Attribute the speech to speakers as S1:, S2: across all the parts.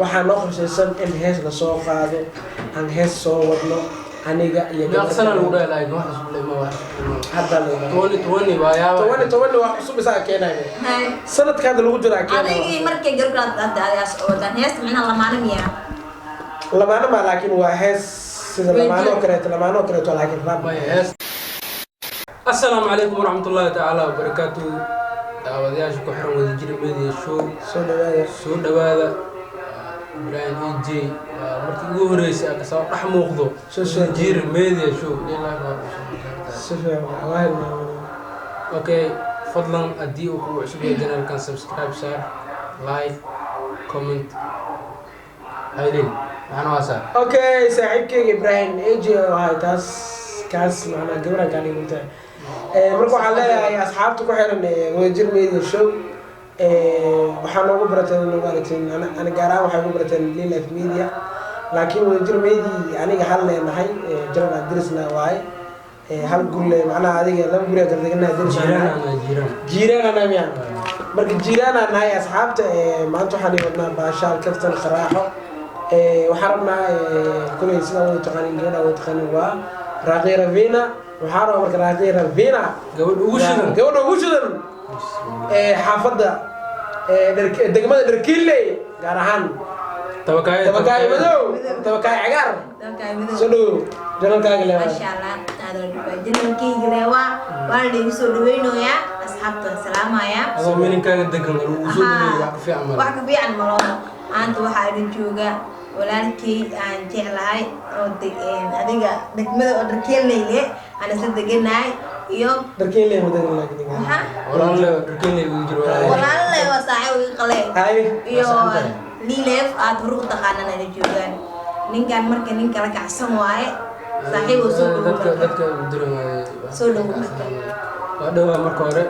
S1: Waxaa noo qorshaysan in hees lasoo qaado, aan hees soo wadno aniga iyo
S2: Meeqa sana lagu dhahay? Laakiin wax cusub leh ma wax.
S1: Hadda la
S2: 2020 waa yaaba.
S1: 2020 wax cusub isaga keenayo.
S3: Hay.
S1: Sanadka hadda lagu jiraa keenayo.
S3: Adigii markay gargaraad hadda adigaas oo wadaan heesta, micnaha lamaana miyaa?
S1: Lamaano ma, laakiin waa hees sida lamaano oo kaleeto, lamaano oo kaleeto, laakiin rap.
S2: Maya hees. Assalaamu calaykum waraxmatullaahi tacaala wabarakaatu. Daawadayaasha ku xiran Wadajir Media Show,
S1: soo dhawaada.
S2: Soo dhawaada. Ibrahim AJ waa markii ugu horeysay aan kasoo dhex muuqdo
S1: Social
S2: Wadajir Media Show. Nin live waa cusub.
S1: Si fiican waa hilmaamay.
S2: Okay, fadlan haddii uu kugu cusub yahay channelkan, subscribe saar, like, comment, haylin maxaan waasaa.
S1: Okay, saaxiibkeyga Ibrahim AJ oo ahay taas kaas macnaa gabadhan kaa dhigin tahay. Marka waxaan leeyahay asxaabta ku xiran Wadajir Media Show, waxaa noogu barateen, noogu aragteen, ana gaar ahaan waxay ugu barateen Life Media, laakiin Wadajir Media aniga hal leenahay jaran aan dirisna waaye. Hal gurle macnaha adiga laba guri aan kala deganahay, diris aan
S2: Jiiraan
S1: nahay.
S2: Anaa jiiraan.
S1: Jiiraan anaa miya? Marka jiiraan aan nahay. Asxaabta, maanta waxaan ii wadnaa baashaal, kaftan, qaraaxo. Waxaan rabnaa, kuley sidaa wada taqaanin, gabadha wada taqaanin waa Raaqi Ravina. Waxaan rabaa marka Raaqi Ravina,
S2: gabadh ugu shidan,
S1: gabadha ugu shidan xaafadda degmada Dharkiiley, gaar ahaan
S2: Tabakaaya.
S1: Tabakaay madow, Tabakaay cagaar.
S3: Dalkaa madow.
S1: Soo dhow, channelkaaga leewaay.
S3: Maasha Allah, aad la dhufaa channelkayga leewaa, waana la igu soo dhaweynayaa, asxaabta waan salaamayaa.
S2: Adoo mininkaaga degan lagu soo dhaweeyo, wax ka fiican male.
S3: Wax ka fiican maloono. Maanta waxaa idin jooga walaalkay aan jeclahay oo adiga degmada oo Dharkeenleyle aan isla deganahay iyo
S1: Dharkiiley ma degan laakiin.
S3: Maxaa?
S2: Walaalle Dharkeenley ugu jiro walaal.
S3: Walaalale waa saaxiib iga qale.
S1: Hay.
S3: Iyo
S2: Waa saxan.
S3: Lileef aad hore u taqaanaan ana joogaan. Ninkan marka nin kala kacsan waaye, saaxiib oo soo dhowo.
S2: Dadka
S3: Marka
S2: dadka diran.
S3: Soo dhowo marka.
S2: Waa dhowaa. Marka hore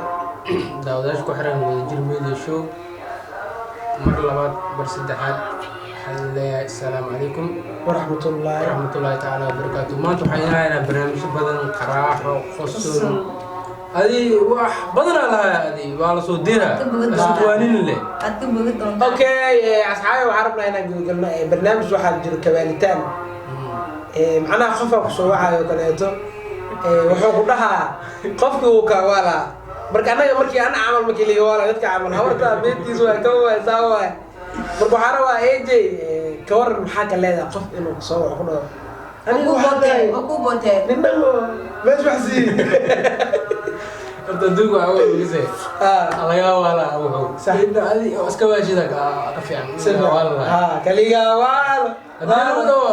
S2: daawadayaasha ku xiran Wadajir Media Show, mar labaad, bar saddexaad waxaan leeyahay assalaamu calaykum
S1: waraxmatullaahi
S2: waraxmatullaahi tacaala wabarakaatu. Maanta waxaan inahaynaa barnaamijyo badan, qaraaxo, qosol, adi wax badanaa lahaa, adi waa lasoo diraa.
S3: Ka bogan doontaa.
S2: Iskuwaanin leh.
S3: Aad ka bogi doontaa.
S1: Okay, asxaabi, waxaan rabnaa inaan gudagalno barnaamij. Waxaa jiro kabaalitaan. Macnaha qofaa kusoo wacayo kaleeto, wuxuu ku dhahaa qofkii uu kaawaalaa. Marka annaga markii ana camal markii liga waala dadka camal habarta beentiis waay, kaba waay, saa waay. Marka waxaa rabaa AJ, ka waran, maxaa ka leedahay qof inuu kusoo waco, ku dhaho aniga
S3: ku
S1: waxaa
S3: bootee
S1: tahay
S3: oo ku bootee?
S1: Ninna mees wax sii.
S2: Horta adduunka waxaa u ogise laga waalaa wuxuu
S1: Sax.
S2: Inta adi iska waashida ka fiican.
S1: Si
S2: waala lahaa.
S1: Kaligaa waala.
S2: Haddii lagu dhaho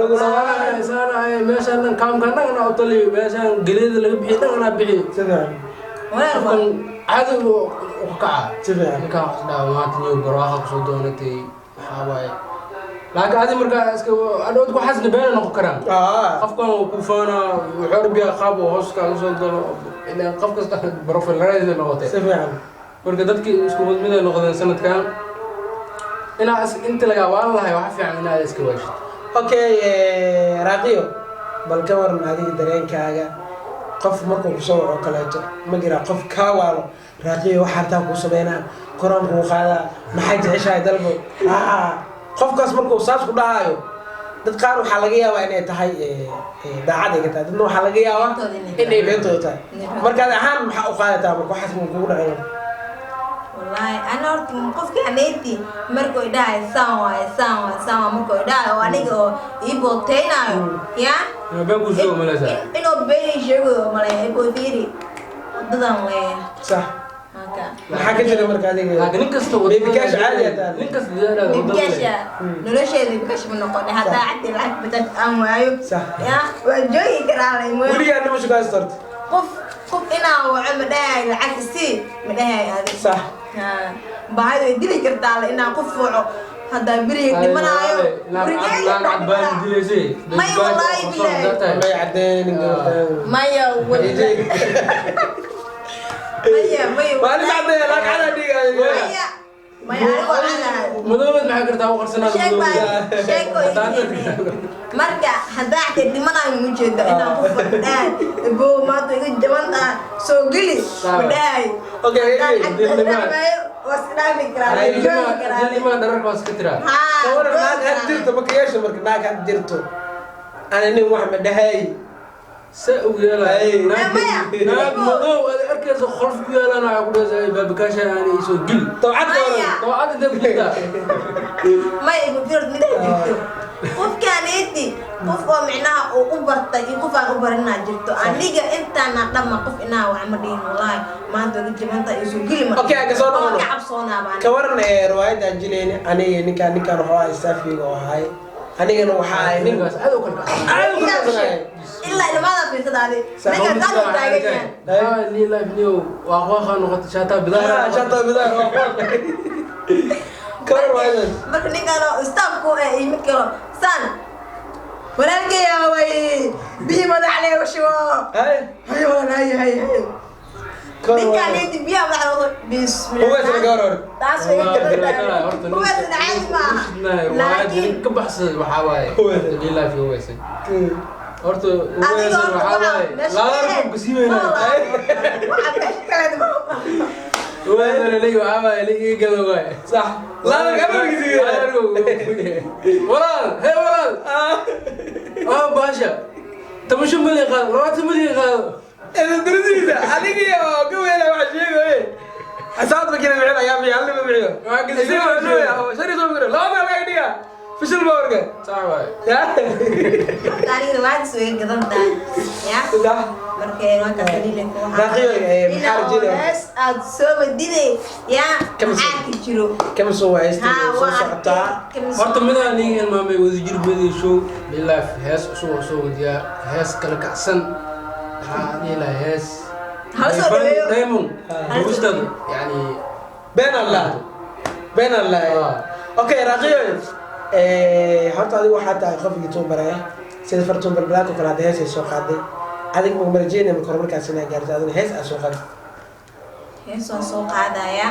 S1: lagu dhaho
S2: saanahay, meeshaan dhan kaamkan dhan anaa utaliyo, meeshaan geleeda laga bixiyo dhan anaa bixiyo.
S1: Si fiican.
S3: Walaal.
S2: Qofkan caadi u kaca.
S1: Si fiican.
S2: Ninkaan wax dhaha maanta niyo barwaaqa kusoo doonatay waxaa waaye, laakiin adi markaa iska adhood ku xasna beena noqon karaan. Qofkan wuu ku faanaa, wuxuu orbiyaa qaab uu hoos kaaga soo galo, ilaa qof kasta profilaraisa noqotay.
S1: Si fiican.
S2: Marka dadkii isku mid mid ay noqdeen sanadkan, inaa inta lagaa waalan lahay waxa fiican inaad iska waashid.
S1: Okay, Raaqiyo, bal ka waran adiga dareenkaaga qof markuu kusoo waco kaleeto? Ma jiraa qof kaa waalo? Raaqiyo, waxaa hartaa kuu sameynaa, koraan kuu qaadaa, maxay jeceshahay dalbo? Qofkaas markuu saas ku dhahaayo, dad qaar waxaa laga yaabaa inay tahay daacad ay ka tahay, dadna waxaa laga yaabaa
S3: Beentooda inay tahay.
S1: Inay beentooda tahay.
S3: Inay
S1: Markaad ahaan maxaa u qaadataa marka waxaas ma kugu dhacay?
S3: Wallaahi ana horta qofka aneyti markuu idhahay saan waaye, saan waaye, saan waaye, markuu idhahay oo aniga oo ii booteynaayo ya.
S2: Inuu been kuu sheego malaysaa?
S3: Inuu been ii sheegayo maleeya. Iboo fiiri, wadadan leeyahay.
S1: Sax.
S3: Haka.
S1: Maxaa ka jira marka adiga?
S2: Laakiin nin kasta
S1: Baby cash caadi ah tahay.
S2: Nin kasta dadaalaada wadada
S3: Baby cash nolosheeda baby cash ma noqon haddaa caddi lacag bajaaj aan waayo.
S1: Sax.
S3: Ya waan joogi karaa lay mooy.
S1: Weligaa nima shukaasta horta?
S3: Qof inaa waco ma dhahay lacag isii, ma dhahay adig.
S1: Sax.
S3: Ha, baahida way dili kartaa le inaan qof waco haddaa beriga dhimanaayo gurigeyga
S2: lacag baan dilaysay.
S3: Maya, wallaahi billahi.
S1: May cadeen gabadhan.
S3: Maya, wallaahi maya, maya.
S1: Maalin cadee lacag cadaa dhigayo.
S3: Maya. Maya, anigu waa cadahay.
S2: Madoobeed maxay kartaa u qarsanaa?
S3: Sheeg baa sheeko ii keenay. Marka haddaa xatee dhimanayo ma jeedo inaan ku fadhaay ebo maanta iga jaban tahay soo geli fadhaay.
S1: Okay,
S3: haddaan
S1: okay,
S3: xagta isdhacmayo waa iska dhaafi karaa, waa joogi karaa.
S2: Dilnimaa dhararka waa iska tiraa.
S3: Haa,
S1: Ka waran
S3: joogi
S1: naag had
S3: karaa.
S1: jirto marka yeesho, marka naag had jirto ani nin wax ma dhahay.
S2: Se u yeelay.
S1: Ay.
S3: Maya.
S2: Naag madow aad arkayso qolf ku yaalaan waxaa ku dhahaysaa baabakaasha aan isoo geli.
S1: Tawcad ka waran.
S3: Maya.
S2: Tawcad intee ku jirtaa?
S3: Maya, igu fiirad midaa jirto qofkaaneti qof oo micnaha uu u bartay iyo qof aan u barinaa jirto. Aniga intaana dhamma qof inaha wax ma dhihin, wallaahi maanta waga jabanta iyo soo geli ma.
S1: Okay, aan kasoo noqono.
S3: Waan ka cabsoonaaba aniga.
S1: Ka waran riwaayadda aan jilayni aniga ninkaan wuxuu ahay staafkeyga oo ahay, anigana waxaa ahay nin
S2: Ninkaas aad u kala kacsan.
S1: Aad u kala kacsanaya.
S3: Ilaa ilmaada fiirsadaadi ninka dad u taagan yahay.
S2: Ah, lii life new waa qooqa noqotay shaataa bidaar.
S1: Ah, shata bidaar waa qof. Ka waran riwaayaddaas?
S3: Marka ninkaan oo staafku eh iyo mid kalo saan walaalkay way biyo madax lee shubo.
S1: Hay.
S3: Hay walaal, hay hay hay.
S1: Ka waran
S3: ninkaan
S1: riwaayaddaas?
S3: inti biyaha madax looga bismillah.
S1: Huweysna ka waran.
S3: Taas way ka badan huweysna caadi ma aha, laakiin
S2: ka baxsaday waxaa waaye
S1: Huweysna.
S2: lii life huweysay horta.
S3: Adiga
S2: Huweysay
S3: horta
S2: waxaa
S3: waxaa
S2: waaye
S3: meesha
S2: laadar
S3: ka
S2: ku siimayna.
S3: waxaa meesha kaleed ma
S2: Huweysay leeyahay waxaa waaye la ii gado waaye.
S1: Sax, laadar ka waran.
S2: Walaal, hee walaal, ah baasha 15 milyan qaado, 20 milyan qaado.
S1: Darsiisa adiga iyo gaweela waxa sheegaye xisaabta kina bixin ayaa bixiyo, hal nima bixiyo.
S2: Waa gasi-
S1: Isaga waa leeyahay, shan iyo toban milyan laba meel laga dhigaa fishil baa warka.
S2: Sax waaye.
S1: Ya.
S3: Horta aniga riwaayadaas way iga gadan tahay ya.
S1: Sax.
S3: Marka waa kaas dhaliilka waxaa
S1: Raaqiyo, maxaa rajinaya?
S3: hees aad soo wadiday ya.
S1: Kama soo-
S3: maxaa ka jiro?
S1: Kama soo waaysta
S3: haa
S1: soo
S3: waa
S1: socotaa.
S3: arkay.
S2: Horta midaan niga hilmaamay Wadajir Media Show lii life hees cusub oo soo wadiyaa, hees kala kacsan waxaa dhihi lahaa hees
S3: Hala soo dhaweeyo.
S2: Diamond
S3: Hala soo
S2: duubistada
S3: dhaweeyo.
S2: yani.
S1: Been allah, been allah. Okay Raaqiyo, horta adigu waxaa tahay qof youtuber ah sida Fartuun Balbalaak oo kale. Hadda hees ay soo qaaday, adiga ma rajeynaya marka horumarkaas inaa gaarto adina hees aad soo qaaday?
S3: Hees waan soo qaadaya.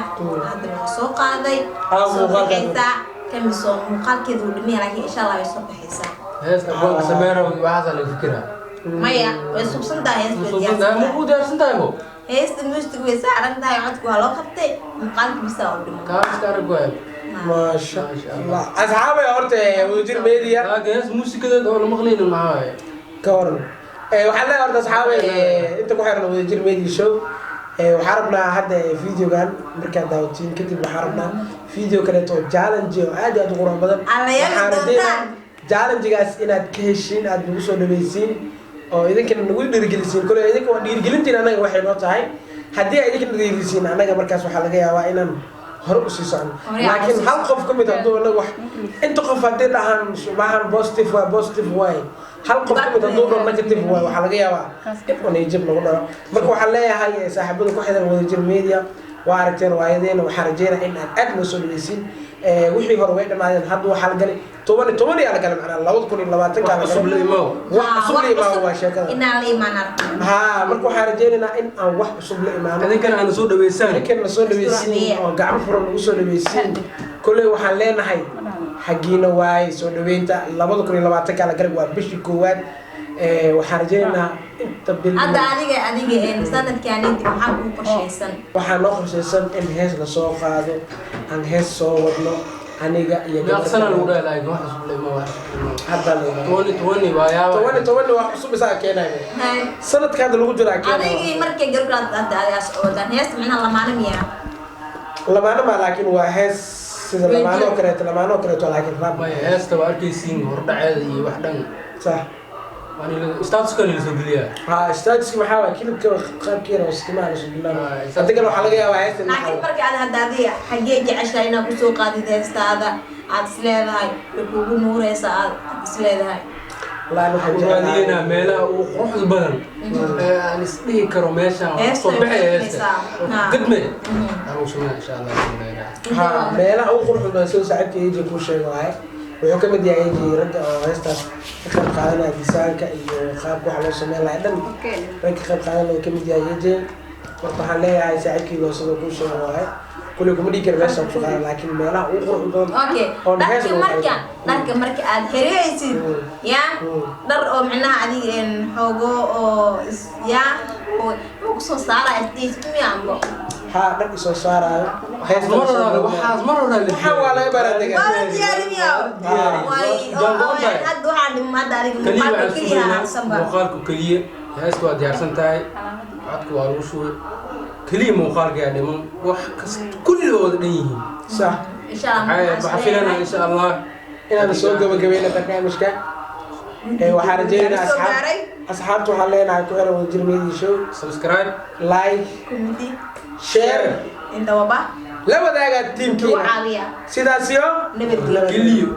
S3: Hadda waan soo qaaday.
S1: Ah,
S3: soo
S1: muuqaalkeeda.
S3: baxaysaa kamisoo muuqaalkeedu wuu dhimaya, laakiin insha Allah way soo baxaysaa.
S2: Hees abwaanka sameera waxaasaa laga fikiraa.
S3: Maya, way subsan tahay heesta, way diyaarsan
S2: ma
S3: tahay.
S2: u diyaarsan tahay bo?
S3: Heesta music way saaran tahay, codka waa loo qabtay, muuqaalka bisaa u dhiman.
S2: Kaas ka arag waaye.
S1: Maasha Allah, asxaabay, horta Wadajir Media
S2: laakiin hees muusikadeed oo la maqlaynin maxaa waaye?
S1: Ka waran waxaan leeyahay horta asxaabay, inta ku xiran Wadajir Media Show, waxaan rabnaa hadda videogan markaad daawatiin kadib waxaan rabnaa video kaleeto oo challenge oo aad iyo aad u qurux badan.
S3: Alla yabi
S1: Waxaan rajeynaa
S3: doontaan.
S1: challenge-gaas inaad ka heshiin, aad nagu soo dhaweysiin oo idinkana nagu dhiirigelisiin. Kole idinka waa dhiirigelintiin, annaga waxay noo tahay haddii ay idinkana dhiirigelisiin annaga markaas waxaa laga yaabaa inaan hore usii socno.
S3: Hore aan
S1: Laakiin
S3: usii
S1: hal qof ka mid hadduu annaga wax inta qof haddii dhahaan subaxan positive waay, positive waay, hal qof ka mid hadduu dhaho negative waay, waxaa laga yaabaa in un jib lagu dhaco. Marka waxaan leeyahay saaxiibada ku xiran Wadajir Media, waa aragteen riwaayadeena. Waxaan rajeynaa in aad aad noo soo dhaweysiin. Wixii hore way dhamaadeen, hadda waxaa la galay toban iyo toban ayaa la galay, macnaa 2020-ka
S2: Wax
S1: la
S2: cusub la
S1: galay.
S2: imow.
S1: Wax cusub la imaamo waa sheekada.
S3: Inaan la imaan arko.
S1: Haa, marka waxaan rajeynaynaa in aan wax cusub la imaano.
S2: Idinkana aana soo dhaweysaan.
S1: Ninkan soo dhaweysiin oo gacmo furan lagu soo dhaweysiin. Kolley waxaan leenahay xaggiina waaye soo dhaweynta. 2020-ka la galay, waa bishii koowaad. Waxaan rajeynaynaa inta bil
S3: Hadda adiga sanadkaan inti maxaa kuu qorshaysan?
S1: Waxaa noo qorshaysan in hees lasoo qaado, aan hees soo wadno aniga iyo
S2: Meeqa sana lagu
S1: gabadha.
S2: dhahay laakiin wax cusub la imow, wax cusub la imow.
S1: Hadda la imaado.
S2: 2020 waa yaaba.
S1: 2020 wax cusub isaga keenayo.
S3: Hay.
S1: Sanadka hadda lagu jiraa keenayo.
S3: Adigii markay gargaad hadda adigaas wadaan heesta micnaha lamaana miyaa?
S1: Lamaano ma, laakiin waa hees sida lamaano oo kaleeto, lamaano oo kaleeto, laakiin rap.
S2: Maya, heesta waa arkaysiin hordhaceeda iyo wax dhan.
S1: Sax.
S2: Waan statuska la soo geliyaa.
S1: Ha, statuska maxaa waay? Kilibka qaybkeena oo istimaal soo
S2: Ah,
S1: bilaabo. Hadda kale waxaa laga yaabaa heesta in
S3: Laakiin marka aad hadda adiga xaggee jeceshahay inaad kusoo qaadid heestaada aad isleedahay way kuugu nuureysaa aad isleedahay?
S1: Wallaahi waxaan
S2: Raadiyeynaa
S1: jeclahay
S2: meelaha ugu quruxda badan ee aan isdhihi karo meeshaan waa
S3: Heesta
S2: kusoo
S3: way
S2: baxaya heesta.
S3: kutusaysaa. Ha.
S2: Gadme aan ugu sameynaa insha Allah.
S1: Ha, meelaha ugu quruxda badan siduu saaxiibka AJ kuu sheego waaye. Wuxuu ka mid yahay AJ ragga oo heestaas ka qayb qaadanaya, disaanka iyo qaabka waxa loo sameyn lahaa dhan rag ka qayb qaadanaya uu ka mid yahay AJ. Marka waxaan leeyahay saaxiibkayga oo siduu kuu sheego waaye. Kuley kuma dhigi kara meesha kusoo qaada, laakiin meelaha ugu qurux badan
S3: Okay,
S1: oo hees
S3: dharka
S1: lagu
S3: marka
S1: qaado.
S3: Dharka marka aad xiraysid, ya, dhar oo micnaha adiga een xoogo oo ya oo kusoo saara ismiyaanbo.
S1: Haa, dhar isoo saaraayo.
S2: Waxaas mar hore, waxaas mar hore la
S1: Waxaan waa laga baaradegaa.
S3: Waa la diyaarimiyaa. Way oo hadda waxaa dhima hadda adiga
S2: kaliya
S3: muuqaalka
S2: waxaan
S3: keliya
S2: sugaynaa
S3: harsanba.
S2: Muuqaalku keliya. Heesta waa diyaarsan tahay, codku waa lagu shubay, keliya muuqaalka yaa dhiman. Wax kasta kulli oo wada dhan yihiin.
S1: Sax.
S3: Insha Allah.
S2: Waxaa filanaa insha Allah
S1: Inaan soo gabagabayna barnaamijka. Waxaan rajeynaynaa
S3: Soo
S1: asxaab
S3: gaaray.
S1: Asxaabta waxaan leenahay ku xiran Wadajir Media Show.
S2: Subscribe,
S1: like,
S3: community,
S1: share,
S3: inta waba
S1: la wadaaga
S3: lagu
S1: tiimkiina.
S3: caawiya.
S1: Sidaas iyo
S3: Nabadgelyo.
S2: Keliyo.